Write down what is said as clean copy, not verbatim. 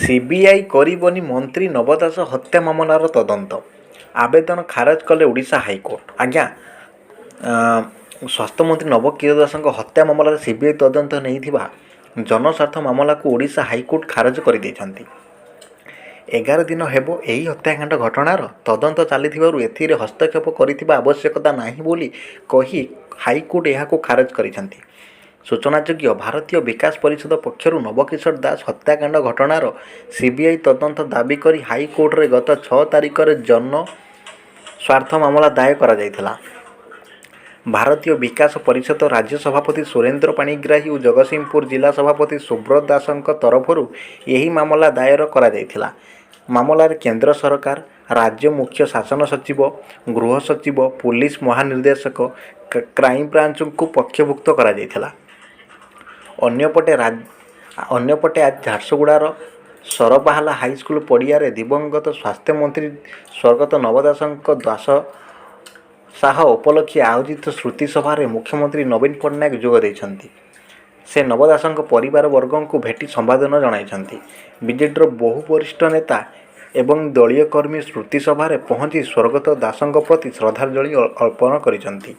CBI କରିବନି ମନ୍ତ୍ରୀ ନବ ଦାସ ହତ୍ୟା ମାମଲାର ତଦନ୍ତ, ଆବେଦନ ଖାରଜ କଲେ ଓଡ଼ିଶା ହାଇକୋର୍ଟ। ଆଜ୍ଞା, ସ୍ୱାସ୍ଥ୍ୟମନ୍ତ୍ରୀ ନବ କିଶୋର ଦାସଙ୍କ ହତ୍ୟା ମାମଲାରେ ସିବିଆଇ ତଦନ୍ତ ନେଇଥିବା ଜନସ୍ୱାର୍ଥ ମାମଲାକୁ ଓଡ଼ିଶା ହାଇକୋର୍ଟ ଖାରଜ କରିଦେଇଛନ୍ତି। 11 ଦିନ ହେବ ଏହି ହତ୍ୟାକାଣ୍ଡ ଘଟଣାର ତଦନ୍ତ ଚାଲିଥିବାରୁ ଏଥିରେ ହସ୍ତକ୍ଷେପ କରିଥିବା ଆବଶ୍ୟକତା ନାହିଁ ବୋଲି କହି ହାଇକୋର୍ଟ ଏହାକୁ ଖାରଜ କରିଛନ୍ତି। ସୂଚନାଯୋଗ୍ୟ, ଭାରତୀୟ ବିକାଶ ପରିଷଦ ପକ୍ଷରୁ ନବକିଶୋର ଦାସ ହତ୍ୟାକାଣ୍ଡ ଘଟଣାର ସିବିଆଇ ତଦନ୍ତ ଦାବି କରି ହାଇକୋର୍ଟରେ ଗତ 6 ତାରିଖରେ ଜନସ୍ୱାର୍ଥ ମାମଲା ଦାୟର କରାଯାଇଥିଲା। ଭାରତୀୟ ବିକାଶ ପରିଷଦ ରାଜ୍ୟ ସଭାପତି ସୁରେନ୍ଦ୍ର ପାଣିଗ୍ରାହୀ ଓ ଜଗତସିଂହପୁର ଜିଲ୍ଲା ସଭାପତି ସୁବ୍ରତ ଦାସଙ୍କ ତରଫରୁ ଏହି ମାମଲା ଦାୟର କରାଯାଇଥିଲା। ମାମଲାରେ କେନ୍ଦ୍ର ସରକାର, ରାଜ୍ୟ ମୁଖ୍ୟ ଶାସନ ସଚିବ, ଗୃହ ସଚିବ, ପୁଲିସ ମହାନିର୍ଦ୍ଦେଶକ, କ୍ରାଇମବ୍ରାଞ୍ଚକୁ ପକ୍ଷଭୁକ୍ତ କରାଯାଇଥିଲା। ଅନ୍ୟପଟେ ଆଜି ଝାରସୁଗୁଡ଼ାର ସରବାହାଲ ହାଇସ୍କୁଲ ପଡ଼ିଆରେ ଦିବଂଗତ ସ୍ୱାସ୍ଥ୍ୟମନ୍ତ୍ରୀ ସ୍ୱର୍ଗତ ନବ ଦାସଙ୍କ ଦାସସାହ ଉପଲକ୍ଷେ ଆୟୋଜିତ ସ୍ମୃତି ସଭାରେ ମୁଖ୍ୟମନ୍ତ୍ରୀ ନବୀନ ପଟ୍ଟନାୟକ ଯୋଗ ଦେଇଛନ୍ତି। ସେ ନବ ଦାସଙ୍କ ପରିବାରବର୍ଗଙ୍କୁ ଭେଟି ସମବେଦନା ଜଣାଇଛନ୍ତି। ବିଜେଡିର ବହୁ ବରିଷ୍ଠ ନେତା ଏବଂ ଦଳୀୟ କର୍ମୀ ସ୍ମୃତି ସଭାରେ ପହଞ୍ଚି ସ୍ୱର୍ଗତ ଦାସଙ୍କ ପ୍ରତି ଶ୍ରଦ୍ଧାଞ୍ଜଳି ଅର୍ପଣ କରିଛନ୍ତି।